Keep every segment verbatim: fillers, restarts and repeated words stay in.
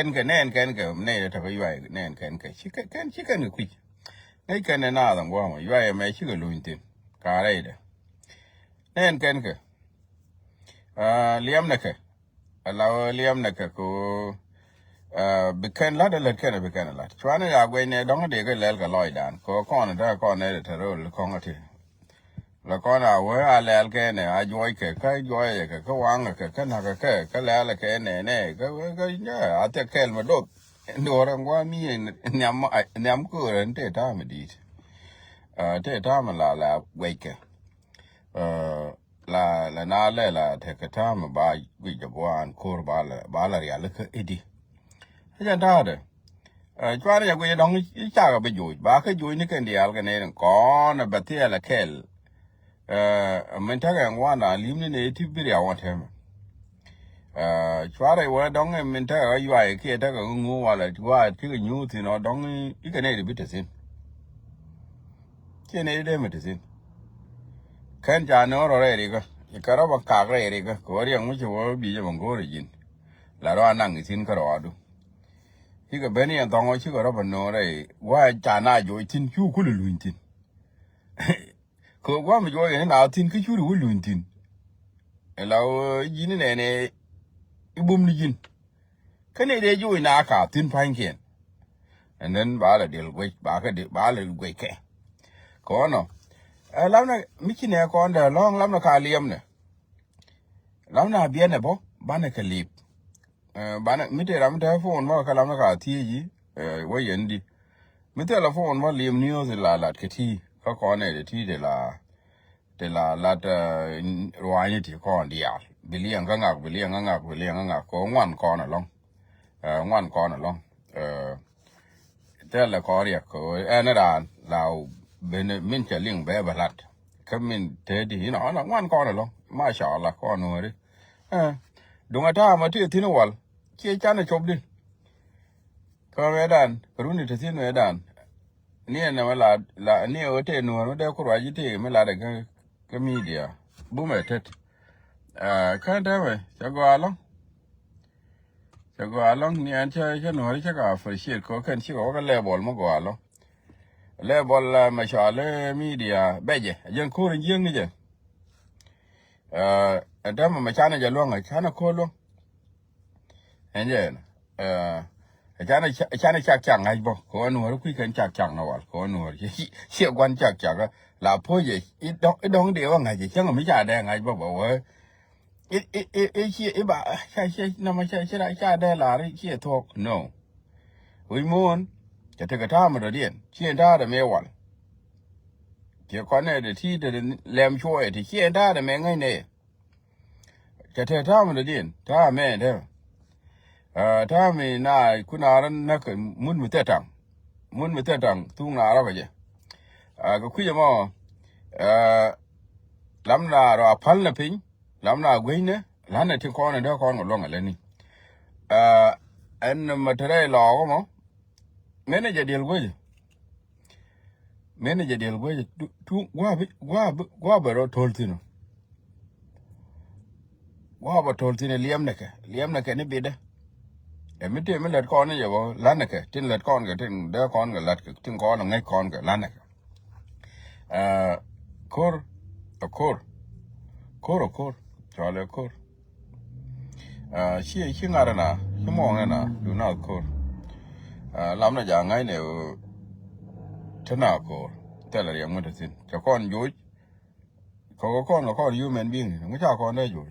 kɛn kɛ, nɛn kɛn kɛ, nɛy dee te kɛ Yuay, nɛn kɛn kɛ, ci kɛn, kɛn, ci kɛn kɛ kui̱c. Ŋäc kɛn ɛ naath ɛŋuɔ̱mɔ, Yuay ɛmɛ cikɛ luny thi̱n, ka rɛydɛ. Nɛn kɛn kɛ, ah, liɛm nɛ kɛ, ala ɣöö liɛm nɛ kɛ kɛ ɣöö, ah, bi kɛn la̱t, ɛ lät kɛn, bi kɛn la̱t. Cuanɛ ya guɛcnɛ dɔ̱ŋ dee kɛ lɛl kɛ lɔcdan, kɛ ɣöö kɔn te kɔn nɛ te röl kɔŋ ɛ ti. La kɔn a wee a lɛl kɛ nɛ, a juɔc kɛ, kä juɔc kɛ, kä waŋ kɛ, kä na̱k kɛ, kä lɛl kɛ nɛ nɛ, kä, kä, kä, a thɛk kɛl mɛ doth. Duɔrɛ ŋuan mi nhiam, nhiam köörä ni tëë ta̱a̱ mi di̱i̱t. Ah, tëë ta̱a̱ mi la, la guɛc kɛ. Ah, la, la na lɛ la tekɛ ta̱a̱ mi ba guic jɛ buan ko̱r ba la, ba la rial kä i̱di. Ɛ jɛn ta̱a̱dɛ. Eh, cuarɛ jɛ guic dɔ̱ŋ i̱ cakɛ bi joc. Ba kä joc ni kɛn diaal kɛ nɛy rin kɔn ɛ bɛ thiɛl ɛ kɛl. Eh, min tekɛ ŋuan a lim ni nɛy ti bi riaw ŋuan tɛmɛ. Eh, cuarɛ wä dɔ̱ŋ min tekɛ ɣä yuay kiɛ tekɛ ŋu walɛ gua̱a̱th cikɛ nyuuth thi̱n ɔ dɔ̱ŋ i̱ kɛ nɛy ti bi te thi̱n. Ciɛ nɛy ti dee mi te thi̱n. Kɛn ca nöör rɔ rɛy rikä. Kɛ rɔ bä kak rɛy rikä. Kɛ wä riɛŋ mi ci wä bi jɛ bä ŋo̱o̱r ji̱n. La rɔ a naŋ i̱ thi̱n kärɔadu. Cikɛ ben yɛn thɔŋɔ cikɛ rɔ bä no̱o̱ŋ rɛy gua̱a̱c ca na joc thi̱n cu kulɛ luny thi̱n. Kɛ gua̱a̱m joc yɛn na thi̱n kä curi wä luny thi̱n. Ɛ la ji̱n inɛnɛ i̱ bum ni ji̱n. Kä nɛy dee joc na ka thi̱n pa̱nykiɛn. And then ba la diɛl guec, ba kä di, ba la guec kɛ. Kɔnɔ. Ɛ lamnɛ mi ci nɛ kɔn dee lɔ̱ŋ lamnɛ ka liɛmnɛ. Lamnɛ a biɛnɛ bä banɛ kɛ lip. Eh, banɛ mi te ram mi te phone mɔ kä lamnɛ ka thiec yi, eh, wä yɛn di. Mi thilɛ phone mɔ liɛm news la lat kɛ ti kä kɔn nɛ ti ti la. Ti la lat, eh, ruany ti kɔn diaal. Bi liɛŋ kä ŋak, bi liɛŋ kä ŋak, bi liɛŋ kä ŋak. Kɛ ŋuan kɔn ɛlɔ̱ŋ. Eh, ŋuan kɔn ɛlɔ̱ŋ. Eh, thilɛ kɔn riɛk kɛ ɛn raan la ben min cɛ liŋ bɛ bɛ lat. Kä min te di inɔ, inɔ ŋuan kɔn ɛlɔ̱ŋ. Masha Allah kɔn nuɔri. Eh, duŋ a ta̱a̱ ma ti thi̱n wal. Ciɛ canɛ cop di. Kä mɛ dan, kɛ runi te thi̱n mɛ dan. Ni ɛn nɛ mɛ la, la, ni ɛ wä tëë nuɔ̱ɔ̱r mɛ dee ku ruac ji̱ tëë mɛ la dɛ kä, kä media. Bumɛ tet. Ah, kä tɛmɛ, cɛ gɔaa lɔ̱ŋ. Cɛ gɔaa lɔ̱ŋ, ni ɛn cɛ, cɛ nuɔ̱ɔ̱r cɛ ka appreciate kɛ kɛn cikɛ wä kä level mɛ gɔaa lɔ̱ŋ. Level, ah, mɛ cɔal i̱ media bɛcɛ, a jɛn ko̱r in jiäŋ ni jɛ. Ah, ɛn tɛmɛ mɛ canɛ jɛ luäŋ, canɛ ko̱r luäŋ. Ɛn jɛ ɛn, eh, canɛ ca-, canɛ cak cak ŋa̱c bä. Kɛ ɣän nuɔ̱ɔ̱ri kui̱ kɛn cak cak nɔ wal. Kɛ ɣän nuɔ̱ɔ̱ri ciɛ, ciɛ gua̱n cak cak. La puɔ̱c ɛ, i̱ dɔ̱ŋ, i̱ dɔ̱ŋ dee wä ŋa̱c ɛ cäŋ mi ca dee ŋa̱c bä bä wee. I̱, i̱, i̱, i̱ ciɛ, i̱ ba, ca, ca, nɔmɔ ca, ca, ca dee lar i̱ ciɛ thuɔ̱k. No. Wi̱c muɔ̱ɔ̱n, cɛ tekɛ ta̱a̱ mi dɔ̱diɛn. Ciɛ ta̱a̱ dee mëë wal. Ciɛ kɔn nɛ dee ti dee lɛm cuɔyɛ ti ciɛ ta̱a̱ dee mëë ŋäc nɛ. Cɛ te ta̱a̱ mi dɔ̱diɛn, ta̱a̱ mɛ te. Ah, ta̱a̱ mi na kun a rɔ näk mun mi thil taŋ. Mun mi thil taŋ, thuk na rɔ kɛ jɛ. Ah, kɛ kui̱c ɛmɔ, ah, lam na rɔ a päl nɛ piny, lam na gue̱cnɛ, la̱nɛ tin kɔn in dee kɔn kɛ luɔ̱ŋ ɛ lätni. Ah, ɛn mɛ te rɛy lɔɔk ɛmɔ, mënɛ jɛ diɛl guecä. Mënɛ jɛ diɛl guecä, tu, tu, gua̱a̱ bi, gua̱a̱ bi, gua̱a̱ bɛ rɔ to̱l thi̱n ɔ. Gua̱a̱ bɛ to̱l thi̱n ɔ, liɛm nɛ kɛ, liɛm nɛ kɛ ni bitdä. Ɛ mi tëë mi lät kɔn ni jɛ bä, la̱t nɛ kɛ, tin lät kɔn kɛ, tin dee kɔn kɛ la̱t kɛ, tin kɔn ɛ ŋäc kɔn kɛ, la̱t nɛ kɛ. Ah, ko̱r, ɛ ko̱r. Ko̱r, ɛ ko̱r. Cɔal ɛ ko̱r. Ah, ci, ci ŋa̱r ɛna, ci muɔ̱ɔ̱ŋ ɛna, du na ko̱r. Ah, lamnɛ ja ŋa̱cnɛ, te na ko̱r. Thilɛ riɛm ŋuɔ̱t te thi̱n. Cɛ kɔn joc. Kɛ kɔn, kɛ kɔn human being. Ŋu ca kɔn dee joc.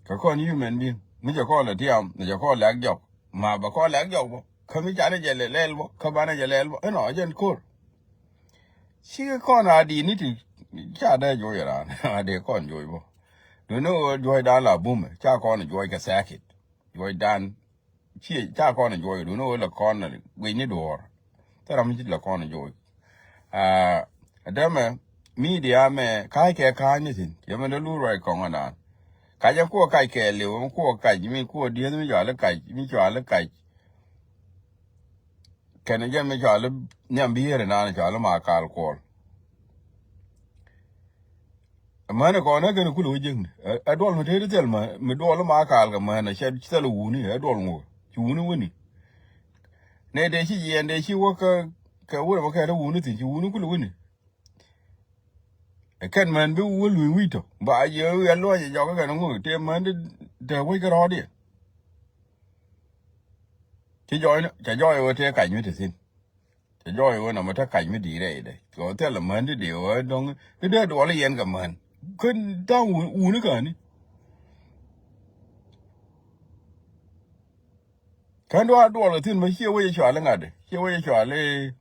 Kɛ kɔn human being. Mi cɛ kɔn lɛ tiam, ni cɛ kɔn lɛ ak jɔk. Ma bɛ kɔn lɛ ak jɔk bä. Kä mi canɛ jɛ lɛ lɛl bä, kä banɛ jɛ lɛl bä. Ɛnɔ, jɛn ko̱r. Cikɛ kɔn a di ni ti ca dee juɔc raan a dee kɔn juɔc bä. Duundɛ ɣöö juɔcdan la bumɛ ca kɔn juɔc kɛ thɛɛkit. Juɔcdan ciɛ ca kɔn juɔc duundɛ ɣöö la kɔn guic ni duɔ̱ɔ̱r. Thil ram ci la kɔn juɔc. Aa, dämɛ media mɛ ka̱a̱ckɛ ka̱a̱c ni thi̱n. Ciɛ mɛ dee lur ruac kɔŋ anaan. Kac ɛ kuɔ kac kɛɛliw, kuɔ kac mi kuɔ dieth mi cɔal i̱ kac, mi cɔal i̱ kac. Kɛn jɛn mi cɔal i̱ nhiam bi̱i̱r inan cɔal i̱ ma kal kuɔl. Män ɛ kɔn ɛ kɛn kulɛ wä jiäkni. Ɛ duɔl mi tëë ti thil män mi duɔl ma kaal kɛ män ɛ cɛ thil wuni ɛ duɔl ŋuɔ. Ci wuni wuni. Nɛ dee ci yiɛn dee ci wä kä kɛ wurɛ mɛ kɛ wuni thi̱n ci wuni kulɛ wuni. Ɛ kɛn män bi wä luny wi̱i̱ tɔ ba yɛ yɛ luɔc ɛ jɔk ɛ kɛn ŋuɔ tëë män di tɛ wec kɛ rɔɔdiɛ. Ci jɔɔc ni ca jɔɔc wä tëë kac mi ti thi̱n. Cɛ jɔɔc ɣöö nɔmɔ te kac mi di̱i̱t rɛydɛ cɔ thilɛ män ti dee ɣöö dɔ̱ŋ i̱ dee duɔl i̱ yɛn kɛ män. Kä da̱ŋ wuni käni. Kän duaar duɔl kɛ thi̱n bä ciɛ wec i̱ cɔal i̱ ŋa̱t i̱ ciɛ wec i̱ cɔal i̱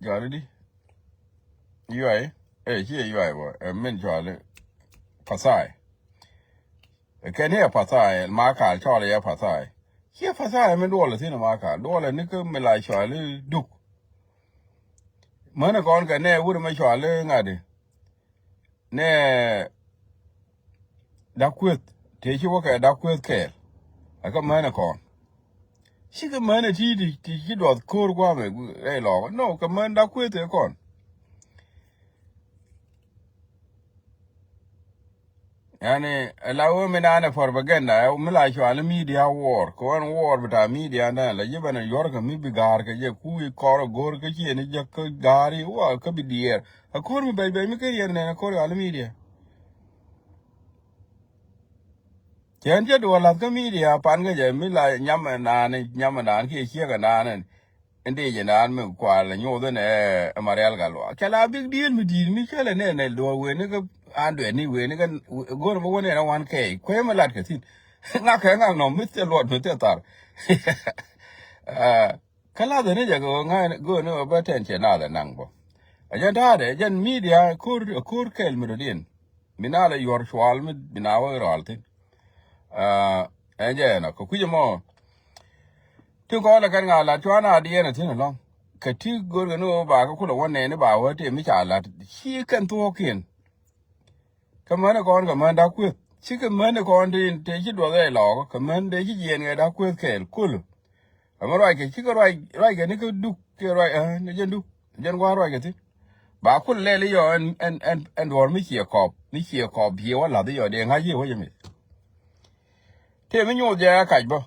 jɔal i̱ di yuay ɛ ciɛ yuay bä ɛ min cɔal i̱ pathai. Kɛn i̱ ɛ pathai ma kaal cɔal i̱ ɛ pathai. Ciɛ pathai mi duɔl i̱ thi̱n ma kaal duɔl i̱ ni kä mi la cɔal i̱ duk. Män i̱ kɔn kɛ nɛ wur mi cɔal i̱ ŋa̱t i̱ nɛ dak kueth tëë ci wä kɛ dak kueth kɛɛl. Ɛ kä män i̱ kɔn cikɛ män i̱ ti̱i̱ ti ci duɔth ko̱r gua̱a̱mɛ rɛy lɔɔk no kɛ män dak kueth i̱ kɔn. Yani ɛ la wee mi naan ɛ propaganda ɛ mi la cual i̱ media war kɛ ɣän war bi ta media ndan la ji̱ bɛn ɛ yuɔr kɛ mi bi ga̱a̱r kɛ jɛ ku i̱ kɔr ɛ go̱r kä ciɛ ni jɛ kä ga̱a̱r i̱ wa kä bi diɛɛr. Ɛ ko̱r mi bɛc bɛc mi ken yɛn nɛn ɛ ko̱r ɣal i̱ media. Cɛn cɛ duɔl lath kä media pan kä jɛ mi la nyam ɛ naan nyam ɛ naan kiɛ ciek ɛ naan ɛn. Ndi jɛ naan mi kual nyuuth ɛn ɛ marial gal wa kɛ la big deal mi di̱i̱t mi cä lɛ nɛ nɛ duɔl wen ni kä an duɛt ni wen ni kä go̱r bä wä nɛ na wan kɛɛc kuɛ mi lat kɛ thi̱n. Ŋak kɛ ŋak nɔ mi thil luɔt mi thil thar. Kä lath ɛn ni jɛ kɛ ŋa̱ go̱r ni wä bä tɛn cɛ nath ɛ naŋ bä. Ɛ jɛn ta̱a̱dɛ ɛ jɛn media ko̱r ko̱r kɛl mi dɔ̱diɛn. Mi na lɛ yuɔr cual mi bi na wä rɔal thi̱n. Ɛn jɛ ɛnɔ kɛ kui̱c ɛmɔ. Ti kɔn lɛ kɛn ŋa lat cuan a diɛn a thi̱n ɛlɔ̱ŋ kɛ ti go̱r kɛ ni ɣöö ba kɛ kulɛ wä nɛɛni ba wä tëë mi ca lat ci kɛn thuɔɔkiɛn. Kɛ män ɛ kɔn kɛ män dak kueth ci kɛ män ɛ kɔn ti tëë ci duɔth ɛ lɔɔk kɛ män tëë ci jiɛɛn kɛ dak kueth kɛɛl kul. Ɛmɛ ruac kɛ cikɛ ruac ruac kɛ ni kä duk kiɛ ruac ɛ ni jɛn duk jɛn gua̱a̱r ruac kɛ thi̱n. Ba kul lɛl i̱ yɔ ɛn ɛn ɛn ɛn duɔ̱ɔ̱r mi ciɛ kɔp mi ciɛ kɔp ciɛ wä la̱th i̱ yɔ dee ŋa̱c i̱ wä jɛ mith. Tëë mi nyuuth jɛ a kac bä.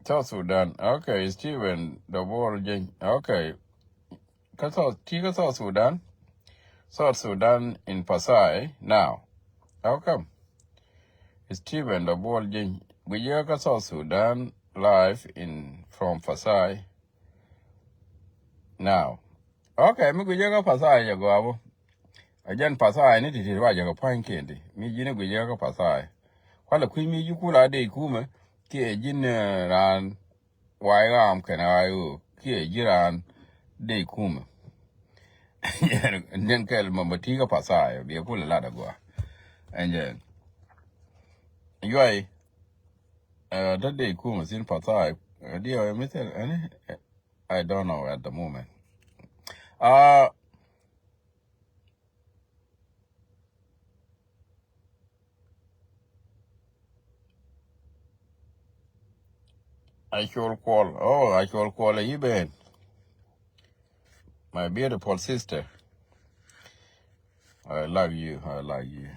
South Sudan. Okay, Stephen Dobor Jeng. Okay. Kä South, ti kä South Sudan. South Sudan in Pasai now. How come? Stephen Dobor Jeng. Gui yɛ kä South Sudan live in from Pasai now. Okay, mi gui yɛ kä Pasai jɛ gɔabo. A jɛn Pasai ni ti ti ruacɛ kɛ pa̱ny kendi mi ji̱n gui yɛ kä Pasai. Kualɛ kui̱ mi ji̱ kula dee kumɛ kiɛ ji̱n raan. Wai ɣaam kɛn ɣaay ɣöö kiɛ ji̱ raan dee kumɛ. Niɛn kɛl mɛ mɛ ti̱i̱ kä Pathai biɛ kulɛ lat agua. Ɛn jɛ yuay. Ɛ, dee dee kumɛ thin Pathai. Ɛ, diɛ ɣöö mi thil ɛni. I don't know at the moment. Aa. Actual Kuɔl. Oh, Actual Kuɔl, are you been? My beautiful sister. I love you. I love you.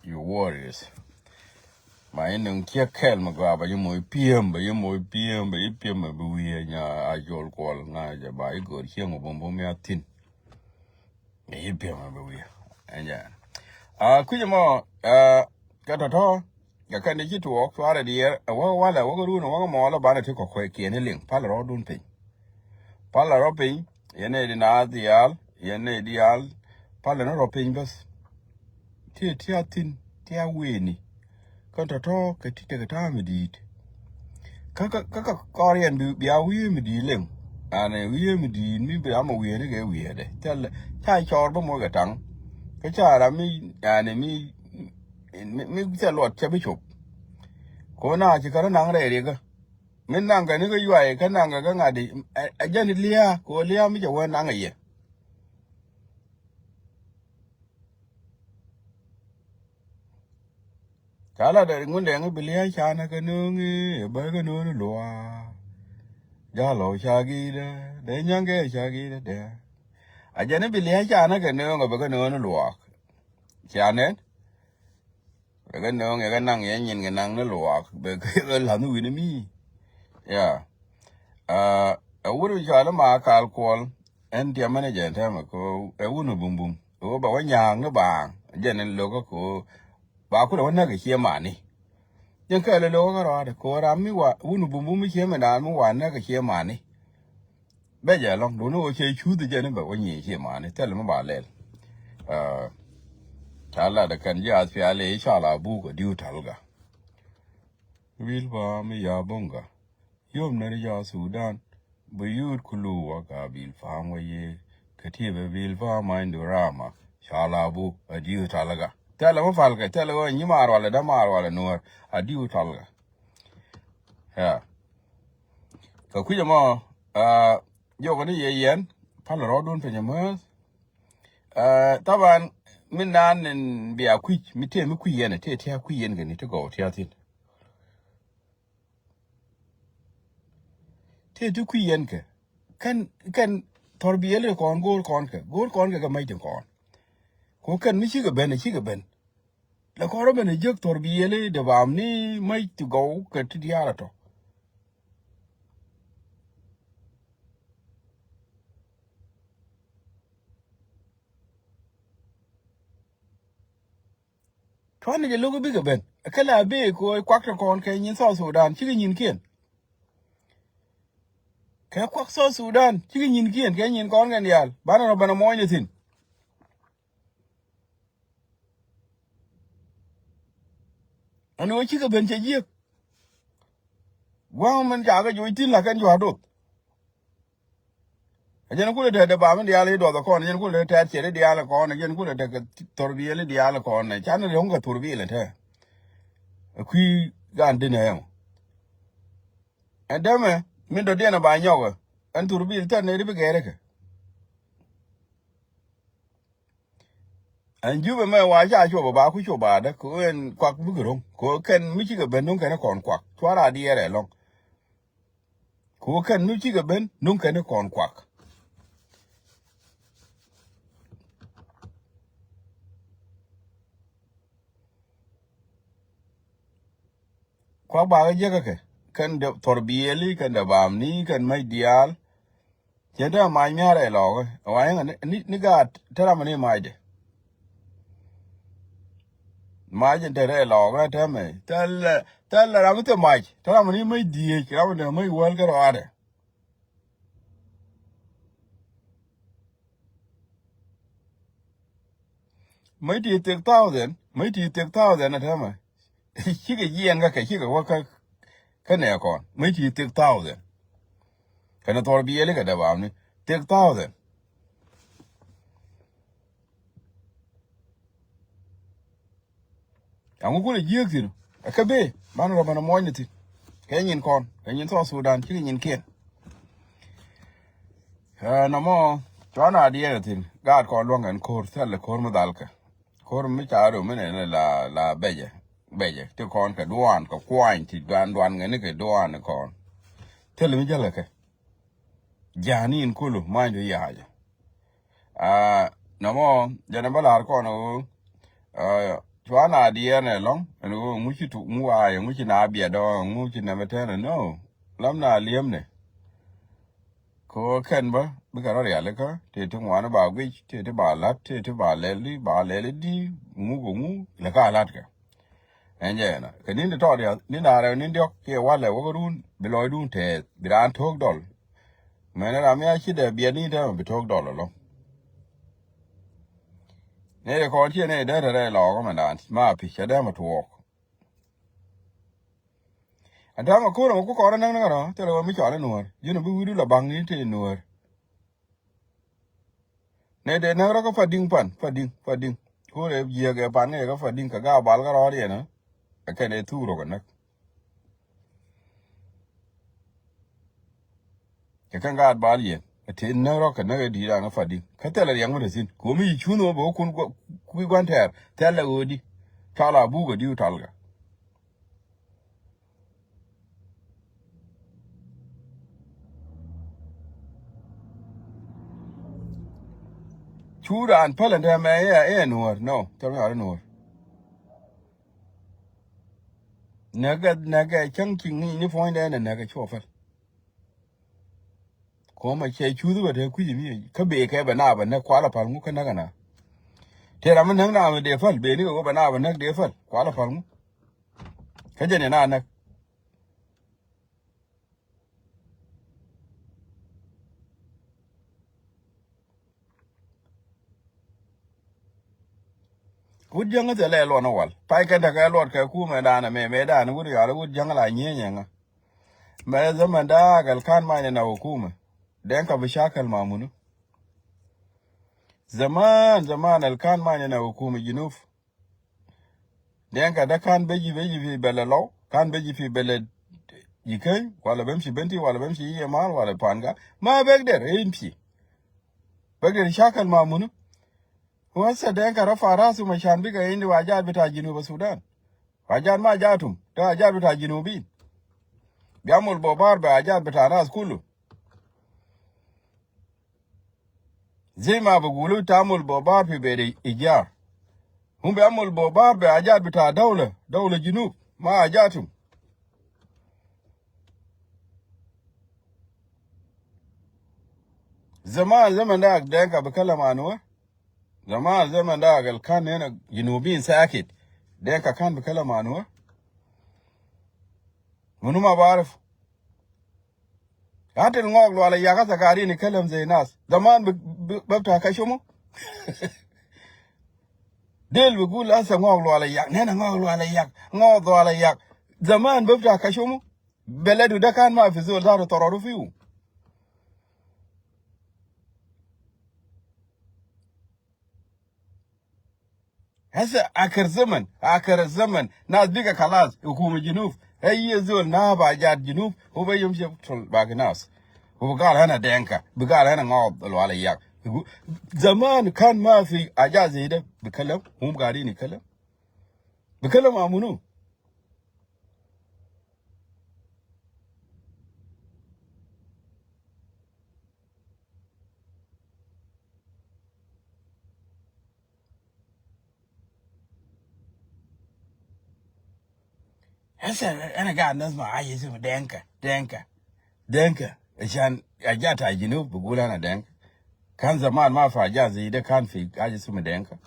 You warriors. Ma in nung kia kɛl ma gua ba yi moy piɛm ba yi moy piɛm ba yi piɛm ma bi wiɛ nya Actual Kuɔl ŋa jɛ ba yi gor chieng bum bum ya thin. I̱ piɛmɛ bɛ wi̱i̱ ɛn jɛ. A kui̱c ɛmɔ, a, kɛ tɔ̱tɔ̱ kɛ kɛn di ci tuɔɔk cuarɛ diɛɛr ɛ wäk walɛ wäk run ɛ wäk mɔɔl ɛ banɛ ti kɔ̱k kuɛ kiɛn i̱ liŋ palɛ rɔɔdun piny. Palɛ rɔ piny yɛn nɛy di naath diaal yɛn nɛy diaal. Palɛ ni rɔ piny bäth. Ti ti a thin ti a weni. Kä tɔ̱tɔ̱ kɛ ti tekɛ ta̱a̱ mi di̱i̱t. Kä kä kä kɔriɛn bi bia wi̱i̱ mi di̱i̱t leŋ. Ani wi̱i̱ mi di̱i̱t mi bia mɔ wi̱i̱ ni kɛ wi̱i̱ dɛ thil. Ca cɔɔr bä mɔ kɛ taŋ. Kä ca ram mi ani mi mi mi thil luɔt cɛ bi cop. Ko na ci kärä naŋ rɛy rikä. Mi naŋ kɛ ni kä yuay kä naŋ kɛ kä ŋa̱t di. Ɛ jɛn lia̱a̱ ko lia̱a̱ mi cɛ wä naŋ ɛ yɛ. Ca la dɛ ŋun dɛŋ bi lia̱a̱ canɛ kɛ nööŋ i̱ bä kɛ nööŋ luaak. Jalo ca gi̱i̱dɛ dee nyaŋkɛ ca gi̱i̱dɛ dee. A jɛn i̱ bi lia̱a̱ ca nä kɛ nööŋ a bɛ kɛ nööŋ ni luaak. Ca nɛn bɛ kɛ nööŋ yɛ kɛ naŋ yɛ nyin kɛ naŋ ni luaak bɛ kɛ la̱th ni wi̱ni mi. Ya. Ɛ wut mi cɔal i̱ ma kal kuɔl. Ɛn tiɛmɛ ni jɛn tɛmɛ kɛ ɛ wut ni bumbum. Ɛ wut bɛ wä nyaak ni baaŋ jɛn in lokä kɛ wut ba kulɛ wä näk kɛ cie mani. Jɛn kɛɛl ɛ lokä kärɔaadɛ kɛ wut ram mi wa wut ni bumbum mi cie mɛ daan mi wa näk kɛ cie mani. Bɛ jɛ lɔŋ duni wä cɛ cuth jɛ ni bɛ wä nyiee ci mani thil mi ba lɛl. Ca lat kɛn jiath pial i̱ cɔl a buk a diu talga. Wil ba mi ya bonga yom neri ya Sudan. Bi yut kulu wa ka bil fam wa ye ka ti bɛ bil fam ma indu rama. Cɔl a buk a diu talga thil mi falkɛ thil wä nyi mar wala da mar wala nuɔr a diu talga. Ya. Kɛ kui̱c ɛmɔ, jiɔkɛ ni yɛ yɛn pal rɔɔdun piny ɛmääth. Taban mi naan in bia kui̱c mi tëë mi kui̱ yɛn ɛ tëë tëë kui̱ yɛn kɛ ni ti gɔw tëë thi̱n. Tëë ti kui̱ yɛn kɛ kɛn kɛn thɔr bi yɛl kɛ kɔn go̱o̱r kɔn kɛ go̱o̱r kɔn kɛ kɛ mac ti kɔn. Ku kɛn mi cikɛ ben ɛ cikɛ ben. Lɛ kɔn rɔ ben ɛ jiäk thɔr bi yɛli dee bam ni mac ti gɔw kɛ ti diaal ɛ tɔ. Cuanɛ jɛ lo̱k bikɛ ben ɛ kɛ la bee kɛ kuak ti kɔn kɛ nyin South Sudan cikɛ nyinkiɛn. Kɛ kuak South Sudan cikɛ nyinkiɛn kɛ nyin kɔn kɛn diaal banɛ rɔ ben ɛ muɔnyɛ thi̱n. Ɛn ɣöö cikɛ ben cɛ jiäk. Gua̱a̱ŋ min ca kɛ joc thi̱n la kɛn jua̱a̱r doth. Ɛ jɛn kulɛ tɛt dee bam in diaal i̱ duɔth ɛ kɔn ɛ jɛn kulɛ tɛt ciɛt i̱ diaal ɛ kɔn ɛ jɛn kulɛ tɛt kɛ thorbiɛl i̱ diaal ɛ kɔn ɛ canɛ riɔ̱ŋ kɛ thorbiɛl ɛ tɛ. Ɛ kui̱ gan dinɛ ɛmɔ. Ɛn dämɛ min dɔ̱diɛn ɛ ba nyɔkɛ ɛn thorbiɛl thɛr nɛ ri bi gɛɛrɛ kɛ. Ɛn jupɛ mɛ wa ca cuɔp ɛ ba ku cuɔp ba dä kɛ ɣöö ɛn kuak bikɛ ro̱ŋ kɛ ɣöö kɛn mi cikɛ ben nuŋ kɛn ɛ kɔn kuak cuara diɛɛr ɛ lɔ̱ŋ. Kɛ ɣöö kɛn mi cikɛ ben nuŋ kɛn ɛ kɔn kuak. Kuak bakɛ jiäkä kɛ kɛn dee thɔr biɛli kɛn dee bamni kɛn mac diaal. Cɛ te mac mi a rɛy lɔɔkä ɛ wa yäŋä ni gaat te ram ni macdɛ. Mac in te rɛy lɔɔkä tɛmɛ thɛl thɛl ram mi thil mac te ram ni mac dhieec ram ni mac wäl kä rɔaadɛ. Mäc ti thiek thousand, mäc ti thiek thousand a täämɛ. Cikɛ jiɛn kä kɛ cikɛ wä kä kä nɛ kɔn mäc ti thiek thousand. Kɛnɛ thɔr biɛli kɛ däbamni thiek thousand. Aŋu kulɛ jiääk thi̱n ɛ kɛ bee banɛ rɔ banɛ muɔcnɛ thi̱n. Kɛ nyin kɔn kɛ nyin South Sudan cikɛ nyin kiɛn. Ɛ nɔmɔ cuanɛ a diɛɛr thi̱n gaat kɔn luäŋ ɛn ko̱r thɛl ko̱r mi dhalkɛ. Ko̱r mi ca rom mi nɛn la la bɛcɛ bɛcɛ ti kɔn kɛ duan kɛ kuany ti duan duan ŋɛni kɛ duan kɔn. Thɛl mi jälkɛ kɛ. Ja̱a̱ni in kolo ma̱a̱ny ti ya̱a̱cä. Aa nɔmɔ jɛn ɛ bä la̱r kɔn ɛ ɣöö aa cuan a diɛɛr nɛ lɔ̱ŋ ɛn ɣöö ŋuci tuk ŋu waayɛ ŋuci na biɛt ɔ ŋuci nɛmɛ tɛn ɛ nɔ. Lam na li̱em nɛ kɛ ɣöö kɛn bä bikɛ rɔ rialikä tëë ti ŋuani ba guic tëë ti ba la̱t tëë ti ba lɛl di ba lɛl di ŋu kɛ ŋu lɛ ka la̱tkɛ. Ɛn jɛ ɛnɔ kɛ ni̱n ti tɔɔt yɔ̱th ni̱n da̱ŋ rɛw ni̱n diɔ̱k kiɛ walɛ wäkä run bi lɔcdun tɛɛth bi raan to̱o̱k dɔl. Mɛn ram mi a ci dee biɛt ni tɛmɛ bi to̱o̱k dɔl ɛlɔ. Nɛy ti kɔn ciɛ nɛy dee te rɛy lɔɔk ɛmɛ daan ma pi̱c cɛ dee mɛ tuɔɔk. Ɛn tɛmɛ ko̱r ɛmɛ ku kɔn ɛ näk näk ɛnɔ thilɛ wä mi cɔal ɛ nuäär ji̱n ɛ bi wi̱i̱du la baŋni te nuäär. Nɛ dee näk rɔ kä Padi̱ŋ pan Padi̱ŋ Padi̱ŋ. Ko̱r ɛ jiääk ɛ pan kä yɛ kä Padi̱ŋ kɛ gaak bal kä rɔɔd yɛn ɛ kɛn ɛ thuk rɔ kɛ näk. Kɛ kɛn gaat bal yɛn ɛ tëë näk rɔ kɛ näk ɛ di̱i̱t an kä Padi̱ŋ kä thilɛ riɛk mi te thi̱n ko̱mi yi cunh ɣöö bɛ wä kun kui̱ gua̱n tɛɛr thilɛ ɣöödi. Tal a buk ɛ di̱w tal kɛ. Cu raan päl ɛn tɛmɛ ɛ, ɛ nuɔ̱ɔ̱r. No, tɛmɛ ɛ nuɔ̱ɔ̱r. Näkɛ, näkɛ cäŋ ci ŋi̱i̱c ni puɔ̱nydɛ ɛn ɛ näkɛ cuɔ päl. Ko̱mɛ cɛ cuth bɛ te kui̱c mi kä bëë kɛ bɛ na bɛ näk kualɛ päl ŋu kä näk ɛna. Tëë ram mi näk na mi dee päl bëë ni kɛ ɣöö bɛ na bɛ näk dee päl kualɛ päl ŋu. Kä jɛn yɛ na näk. Wut jäŋä thilɛ luɔt ni wal. Pay kɛn tekɛ luɔt kɛ kumɛ danɛ mɛ, mɛ danɛ wut yɔal wut jäŋä la nyieenyɛ ŋä. Mɛ zaman dak al kan many na hukumɛ. Denka bi shakal ma munu. Zaman, zaman al kan many na hukumɛ Junub. Denka da kan beji, beji fi bele Lɔw, kan beji fi bele Jikäny, wala bemshi Benti, wala bemshi Yemal, wala Panga. Ma begder imshi. Begder shakal ma munu. Wasa Denka rafa rasu mashan biga indi wajat bita Junub Sudan. Wajat ma jatum, da wajat bita Junubin. Biamul bobar be wajat bita nas kulu. Zey ma bi gulu tamul bobar fi beri ijar. Hum bi amul bobar be ajat bita dawla, dawla Junub, ma ajatum. Zaman, zaman dak Denka bi kalam anu. Zaman, zaman dak al kan hena Junubin sakit. Denka kan bi kalam anu. Munu ma barif. Hatil Ŋɔɔk Lual Ayak hasa garin ikelem zey nas. Zaman bi, bi, bebta kashumu. Del bi gul hasa Ŋɔɔk Lual Ayak. Nena Ŋɔɔk Lual Ayak. Ŋɔɔk Lual Ayak. Zaman bebta kashumu. Beledu da kan ma fi zol zatu tororu fiu. Hasa akhir zaman, akhir zaman, nas biga kalas, hukuma Junub. Ayi zol naba ajat Junub, huwa yamshi yaktul bagi nas. Huwa gal ana Denka, bi gal ana Ŋɔɔk Lual Ayak. Zaman kan ma fi ajat zey de, bi kalam, hum garin ikelem. Bi kalam ma munu. Hasa ana gaid nasma haja ismu Denka, Denka, Denka. Ashan ajat ta Junub bi gul ana Denka. Kan zaman ma fi ajat zey de kan fi haja ismu Denka.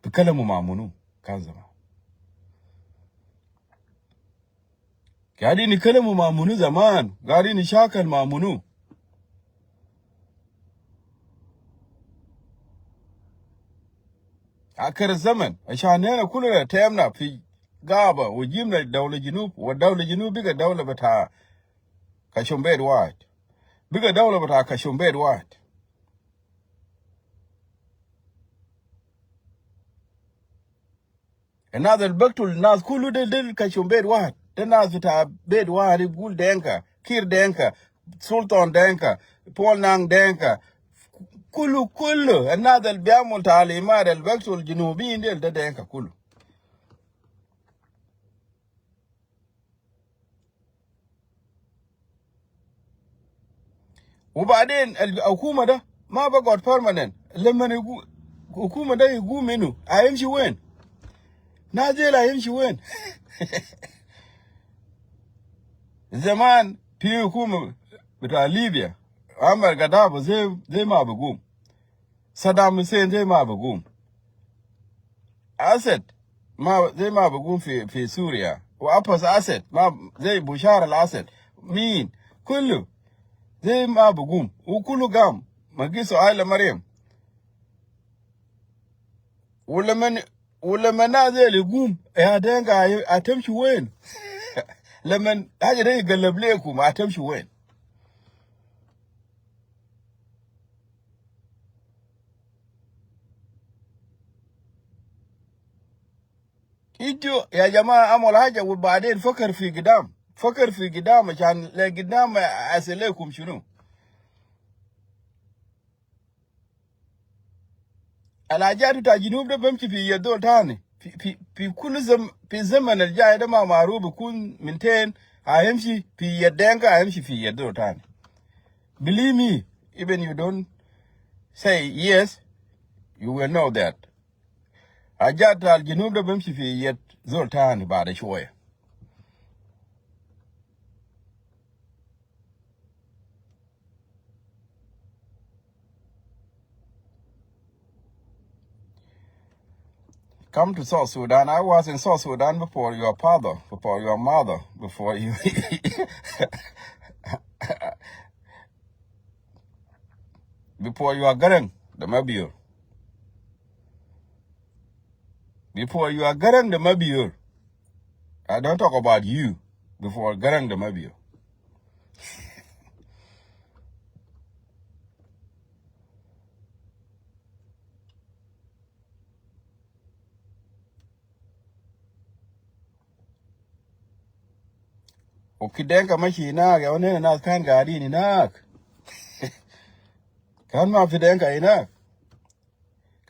Bi kalamu ma munu kan zaman. Gaidin ikelemu ma munu zaman, gaidin ishakal ma munu. Akhir zaman, ashan nena kuluna temna fi gaba, wa jibna dawla Junub, wa dawla Junub biga dawla bita kashum bet wahid. Biga dawla bita kashum bet wahid. Annas al bektul nas kulu del, del kashum bet wahid. De nas bita bet wahid, bi gul Denka, Kir Denka, Sultan Denka, Paul Nang Denka. Kulu, kulu. Annas al bi amul talimat al bektul Junubin del, de Denka kulu. Wa baden al hukuma da ma bi gud permanent. Lamma hukuma da igum inu, ayimshi wen? Nas del ayimshi wen? Zaman fi hukuma bita Libya, Muammar Gaddafi, zey, zey ma bi gum. Saddam Hussein zey ma bi gum. Assad ma, zey ma bi gum fi, fi Suria. Wa Abbas Assad ma, zey Bashar al-Assad. Min? Kulu zey ma bi gum. Wa kulu gam. Magistu Haile Mariam. Wa lamma, wa lamma nas del igum, ya Denka, atemshi wen? Lamma haja de igalab lekum, atemshi wen? Intu ya jamaa amul haja wa baden fakar fi gidam. Fakar fi gidam, ashan le gidam asil lekum shunu? Al hajat ta Junub de bemshi fi yed zol tani. Fi, fi, fi kulu zam-, fi zaman al jay de ma maruf bikun minten, ayimshi fi yed Denka, ayimshi fi yed zol tani. Believe me, even you don't say yes, You will know that. Ajat al Junub de bimshi fi yet zol tani baada shwaya. Come to South Sudan. I was in South Sudan before your father, before your mother, before you, before your Garang de Mabior. Before your Garang de Mabior. I don't talk about you. Before Garang de Mabior. Uki Denka mashi hinak, ya wani nas kan gaadin hinak. Kan ma fi Denka hinak.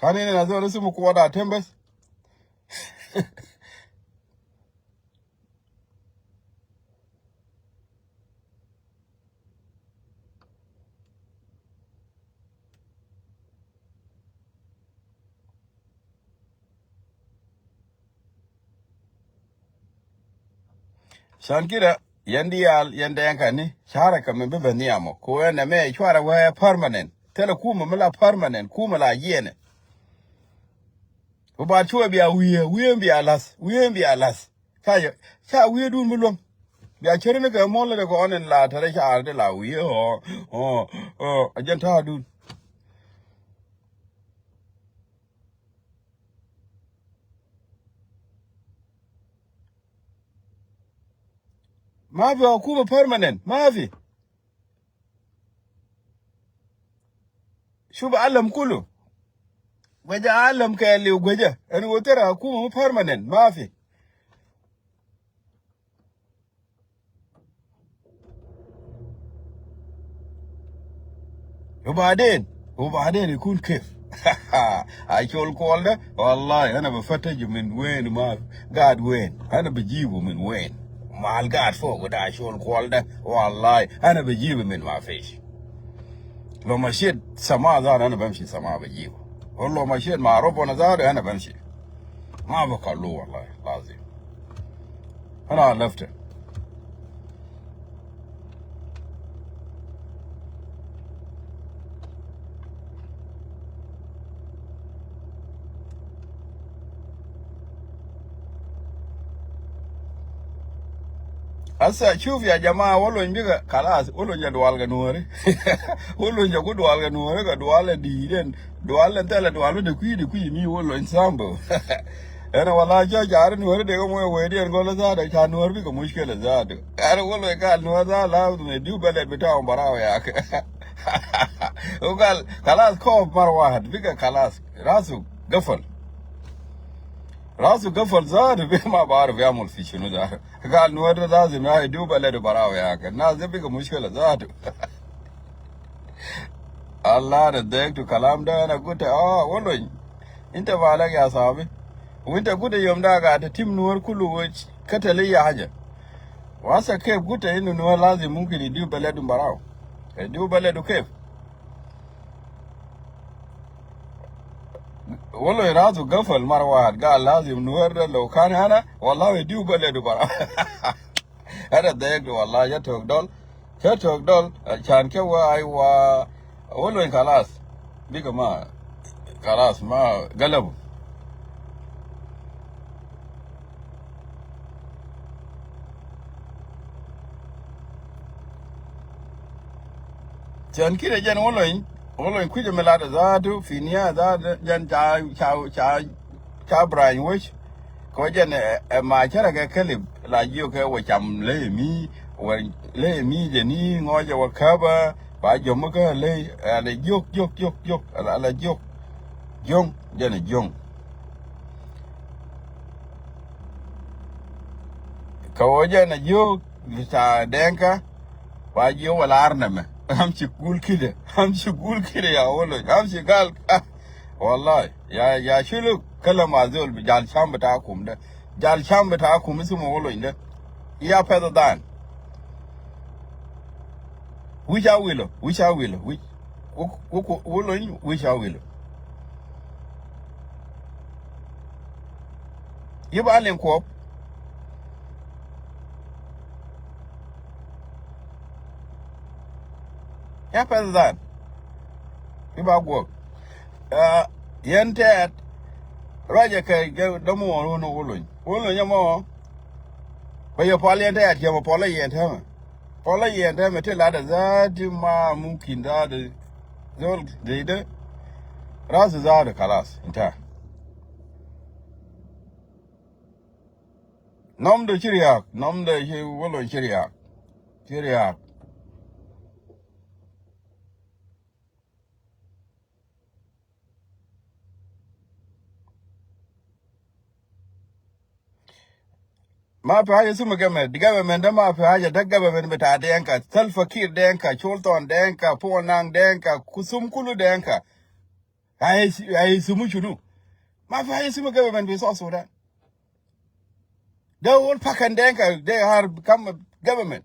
Kan hina nas zol ismu Kuwada Tembes. Shan kida, yan diaal, yan Denka ni, shara ka min bi ben niamo. Ko yan na me shwara waya permanent. Tela kuma mi la permanent, kuma la yene. Ko ba chua bia wiye, wiye bia las, wiye bia las. Ca yɛ, ca wi̱i̱dun mi luäŋ. Bia cär ni kɛ muɔl ni kɛ ɣɔn in la tɛrɛ ca ar di la wi̱i̱ ɔ, ɔ, ɔ, a jɛn ta̱a̱dun. Ma fi hukuma permanent, ma fi. Shuf alam kulu. Gueja alam kɛ liw gueja. Ɛn wotera hukuma mu permanent. Ma fi. Ubaden, ubaden ikun kef. Ai Col Kuɔl de, wallahi, ana bi fataju min wen ma gaad wen. Ana bi jibu min wen. Mal gaad fok da Col Kuɔl de, wallahi, ana bi jibu min ma fish. Lo mashiet sama zat, ana bamshi sama bi jibu. Wa lo mashiet ma Rabbuna zat, ana bamshi. Ma bi kalu wallahi, lazim. Ana lafta. Asa shuf ya jamaa, Wulony bika kalas, Wulony ja dual kɛ Nuɔri. Wulony ja ku dual kɛ Nuɔri, kɛ dual kɛ diiden. Dual in thilɛ dual mi dee kui̱ dee kui̱ mi Wulony sambu. Ɛn wala jɔ jar Nuɔri dee kɛ muɔc wee diɛn gɔl zat, ca Nuɔri bikɛ mushkila zat. Ɛn Wulony gal Nuɔri zat la mi diu bɛlɛt bita um barau yak. Ugal kalas kɔp mar wahad bikɛ kalas. Rasu gafal. Rasu gafal zat bi ma barif yamul fi shunu zat. Gal Nuɔri lazim ya diu bɛlɛt barau yak. Nas de bikɛ mushkila zat. Allah da dek tu kalam da ana guta, ah, Wulony. Inta malak ya sabi. Wa inta guta yom da ga ta tim Nuɔr kulu wa katali ya haja. Wasa kef guta inu Nuɔr lazim mumkin idiu beledum barau. Idiu beledu kef. Wulony rasu gafal mar wahad gal lazim Nuɔr da lo kan ana, wallahi idiu beledu barau. Hada dayaktu wallahi, ja tok dol. Ja tok dol, can ke wa ai wa. Wulony kalas. Bika ma kalas ma galabu. Can kida jan Wulony, Wulony kuja milada zatu, fi niya zatu, jan ca, ca, ca, ca brainwash. Kɔ jɛn ɛ, ɛ, ma cärɛ kɛ kälip la jiök kɛ wä cam ley mi, wä ley mi jɛ ni ŋɔcɛ wä käpä, ba jɔm kä ley, ɛ, la jiök, jiök, jiök, jiök, la, la jiök. Jiöŋ, jɛn ɛ jiöŋ. Kɛ wä jɛn ɛ jiök, bita Denka, ba jiök wä lar nɛmɛ. Amshi gul kida, amshi gul kida ya Wulony, amshi gal, ah, wallahi. Ya, ya shulu kalam azol bi jal sham bitakum da. Jal sham bitakum ismu Wulony da. Ya peda dan. Wish awilo, wish awilo, wish. Wuk, wuk, Wulony, wish awilo. Yi ba liŋ kuɔp. Happens that yi ba guɔk. Yɛn tɛɛt ruacɛ kɛ dɔ̱mɔ wä wä wä lony wä lony ɛmɔ. Bɛ yɛ pɔl yɛn tɛɛt yɛ mɔ pɔl yɛn tɛmɛ. Pɔl yɛn tɛmɛ ti lat ɛ zaati ma mumkin zaati. Zol dee dee ras zaati kalas inta. Nɔmdɛ ci riaak, nɔmdɛ ci wä lony ci riaak. Ci riaak. Ma fi haja ismu government, government da ma fi haja, da government bita Denka, Salva Kiir Denka, Chol Thon Denka, Paul Nang Denka, Kusum kulu Denka. Ai, ai ismu shunu? Ma fi haja ismu government fi South Sudan. They all pack and Denka, they are become a government.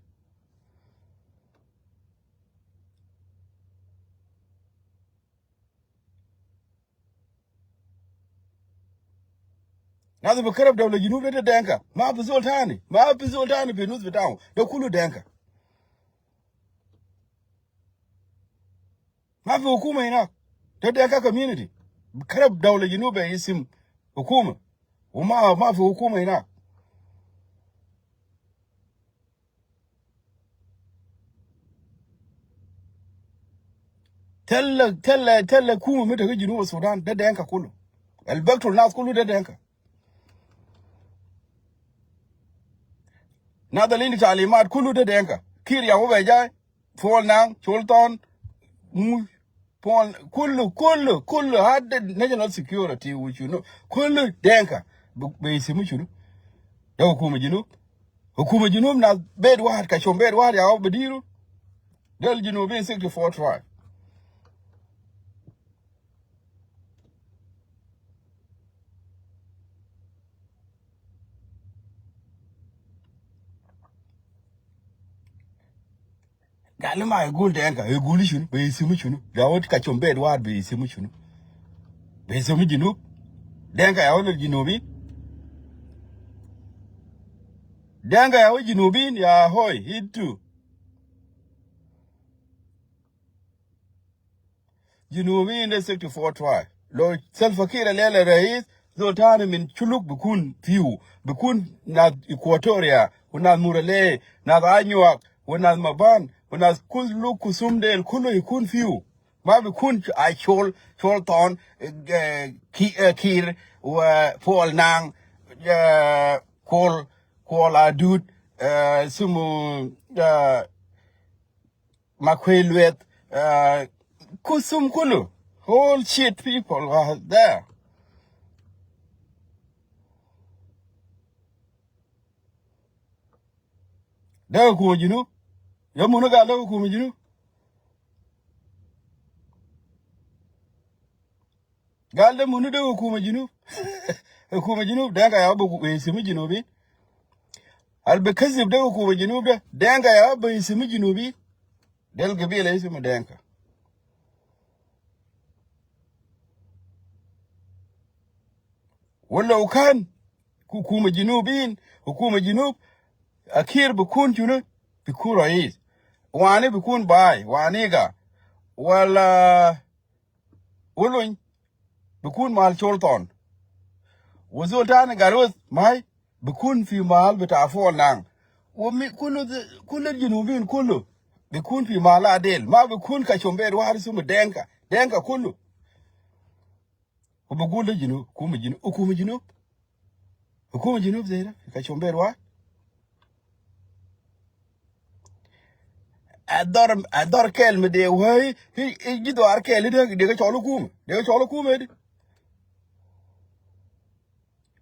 Nas bi karab dawla Junub de Denka. Ma fi zol tani. Ma fi zol tani fi nus bitaum. De kulu Denka. Ma fi hukuma hinak. De Denka community. Bi karab dawla Junub be isim hukuma. Uma ma fi hukuma hinak. Tell, tell, tell kuma mi ta fi Junub Sudan de Denka kulu. Al baktul nas kulu de Denka. Nas al indu talimat kulu de Denka. Kiir ya wu be jai. Paul Nang, Chol Thon, mu, Paul, kulu, kulu, kulu, had national security, which you know, kulu Denka, be, be isimu shunu? De hukuma Junub. Hukuma Junub nas bed wahid, kashom bed wahid ya wu bediru. Del Junubin sixty-four tribe. Gal ma yegul Denka, yegul shunu, be isimu shunu? Ya wu kashom bed wahid be isimu shunu? Be isimu Junub? Denka ya wu Junubin? Denka ya wu Junubin, ya hoi, hitu. Junubin de sixty-four tribe. Lo Salva Kiir lele rais, zol tani min Shuluk bikun fiu, bikun nas Equatoria, u nas Murle, nas Anyuak, u nas Maban, u nas kulu Kusum del, kulu ikun fiu. Ma bikun Achol, Chol Thon, eh, Ki-, eh, Kiir, wa Paul Nang, eh, Kuol, Kuol Adut, eh, simu, eh, Makuei Lueth, uh, Kusum kulu. Whole shit people are there. De hukuma Junub. Ya munu gal de hukuma Junub. Gal de munu de hukuma Junub. Hukuma Junub Denka ya wu be isimu Junubin. Al be kazib de hukuma Junub de Denka ya wu be isimu Junubin. Del gabila isimu Denka. Wala ukan hukuma Junubin, hukuma Junub, Kiir bikun shunu? Bikun rais. Wani bikun bai, wani ga. Wala Wulony bikun mal Chol Thon. Wa zol tani Garuth Mai bikun fi mal bita Paul Nang. Wa mi kulu, kulu Junubin kulu bikun fi mal adel. Ma bikun kashom bed wahid ismu Denka. Denka kulu. Wa bigul de Junub, hukuma Junub, hukuma Junub. Hukuma Junub zai de, kashom bed wahid. Adhor, adhor kel mi de wai, hi, hi, ji dhor kel de, de ka chol hukuma, de ka chol hukuma de.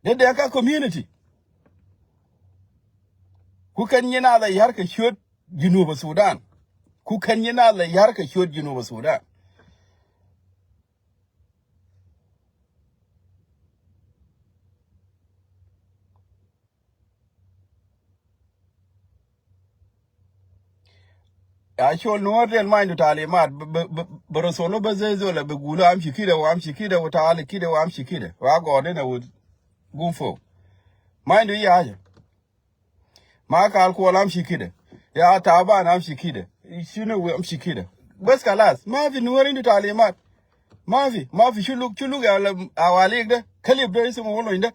De, de ka community. Ku kan yi na la yar ka shot Junub Sudan. Ku kan yi na la yar ka shot Junub Sudan. Actual Nuer del ma indu talimat, b-, b-, b-, bi rusulu bes zai zol bi gulu amshi kida wa amshi kida wa taali kida wa amshi kida. Wa gode na wa gum fok. Ma indu ya haja. Ma Kal Kuol amshi kida. Ya Taban amshi kida. Shinu amshi kida. Bas kalas. Ma fi Nuer indu talimat. Ma fi, ma fi shuluk, shuluk ya wala awalik da. Kalib da isimu wala inda.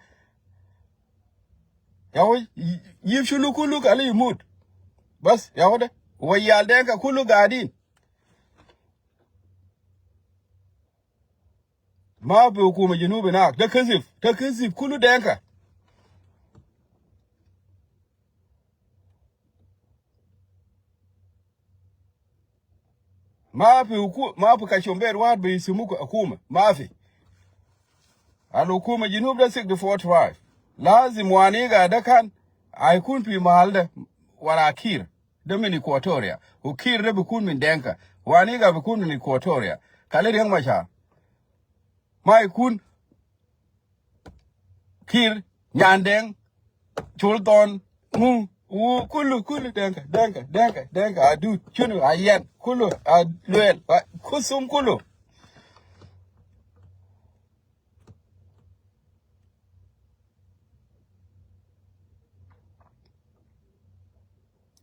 Ya wi, yi-, yif shuluk kuluk ali yimut. Bas, ya wi da. Wa yal Denka kuluk gadin. Ma fi hukuma Junub inak. Da kazif. Da kazif kulu Denka. Ma fi huku-, ma fi Kachombet wahid bi isimu hukuma. Ma fi. Al hukuma Junub da sixty-four tribe. Lazim Waniga da kan haikun fi mahal da wara Kir. Da min Equatoria. U Kir da bikun min Denka. Waniga bikun min Equatoria. Kali Riek Machar. Ma haikun Kir, Nyandeng, Chulton, mu, wu, kulu, kulu, Denka, Denka, Denka, Denka, Adut, shunu, Ayan, kulu, Aluel, a, Kusum, kulu.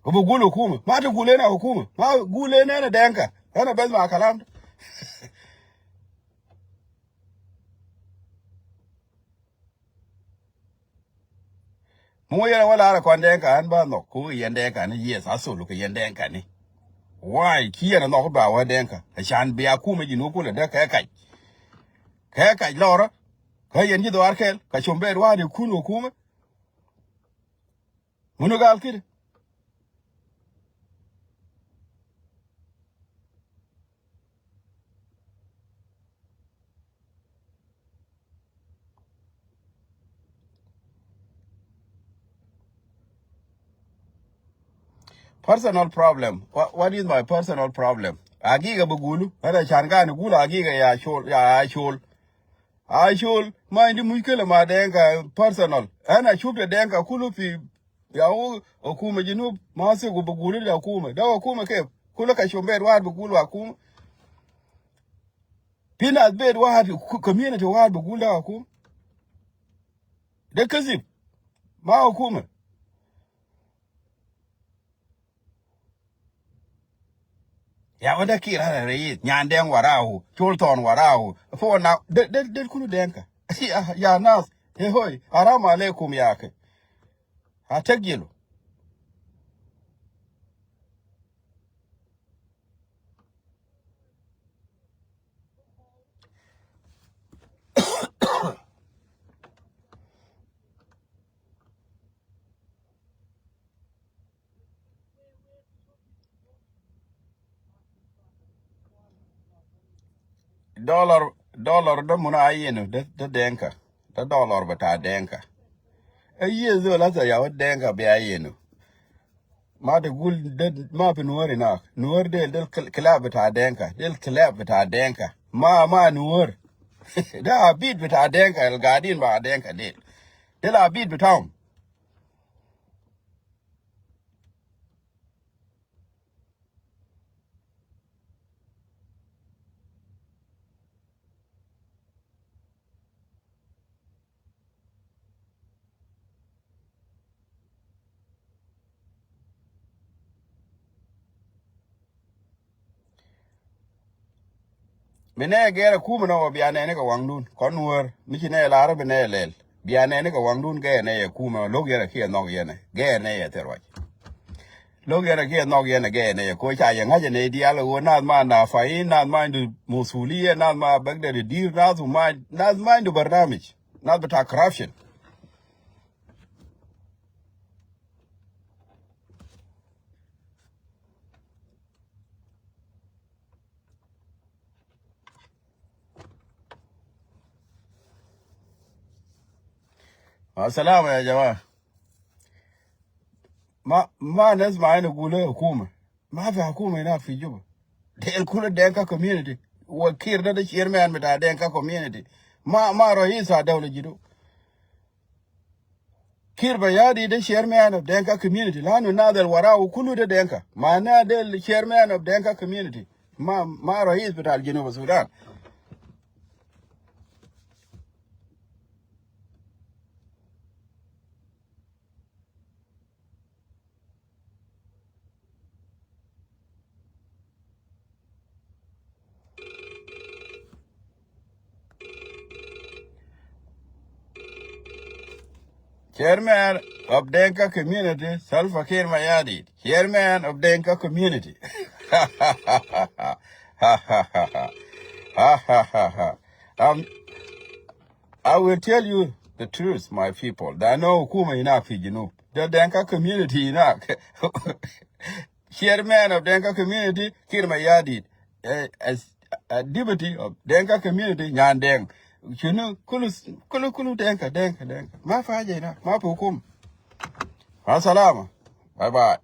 Wa bi gulu hukuma. Ma ta gulu ina hukuma. Ma gulu ina Denka. Ana bas ma kalam. Mu yɛn wala ara kɔn Denka an ba nhɔk ku yɛn Denka ni, yes, asulu kɛ yɛn Denka ni. Why? Ki yɛn a nhɔk ba wä Denka. Ashan bi akuma Junub kula da kɛ kac. Kɛ kac lɔrä. Kɛ yɛn ji̱ dhɔar kɛl. Kachombet wahid kun hukuma. Munu gal kida. Personal problem. What, what is my personal problem? Agiga bi gulu. Ana shan gani gulu agiga ya shol, ya shol. Ashol, ma indi mushkila ma Denka personal. Ana shufta Denka kulu fi, ya wu hukuma Junub, ma siku bi gulu da hukuma. Da hukuma kef? Kulu Kachombet wahid bi gulu hukuma. Fi nas bet wahid, ku-, community wahid bi gulu da hukuma. Da kazib. Ma hukuma. Ya wada Kir ana rais, Nyandeng warahu, Chulton warahu. Fo na, de, de, de kulu Denka. Ya, ya nas, he hoi, haram alaikum ya akhi. Hatajilu. Dollar, dollar da muna ayinu, da, da Denka. Da dollar bita Denka. Ayi zol hasa ya wad Denka bi ayinu. Ma ta gul da, ma fi Nuer inak. Nuer del, del kil-, kilab bita Denka. Del kilab bita Denka. Ma, ma Nuer. Da abid bita Denka, al gadin ma Denka del. Del abid bitahum. Mi nɛ gɛr a kumɛ nɔ bia nɛni kɛ waŋdun kɔn wär mi ci nɛ lar bi nɛ lɛl. Bia nɛni kɛ waŋdun gɛ nɛ yɛ kumɛ lo̱k yɛn a kiɛ nhɔk yɛn a gɛ nɛ yɛ thil ruac. Lo̱k yɛn a kiɛ nhɔk yɛn a gɛ nɛ yɛ koc ca yɛ ŋa̱c a nɛ diaal a ɣöö nath ma nafain, nath ma indu musuliya, nath ma bäkdɛ di dir, nath ma, nath ma indu barnamij, nath bita corruption. Asalama ya jamaa. Ma, ma nas ma ina gulu hukuma. Ma fi hukuma inak fi Juba. Del kulu Denka community. Wa Kir da, da chairman bita Denka community. Ma, ma rais ta dawla jidu. Kir Mayadi da chairman of Denka community. Lanu nas del warau kulu da Denka. Ma na del chairman of Denka community. Ma, ma rais bita Junub Sudan. Chairman of Denka community, Salva Kiir Mayardit. Chairman of Denka community. um, I will tell you the truth, my people. There are no hukuma enough in Junub. The Denka community enough. Chairman of Denka community, Kiir Mayardit. Eh, as a deputy of Denka community, Nyandeng. You know, kulu, kulu, kulu Denka, Denka, Denka. Ma faja ina, ma hukum. Ma salama. Bye bye.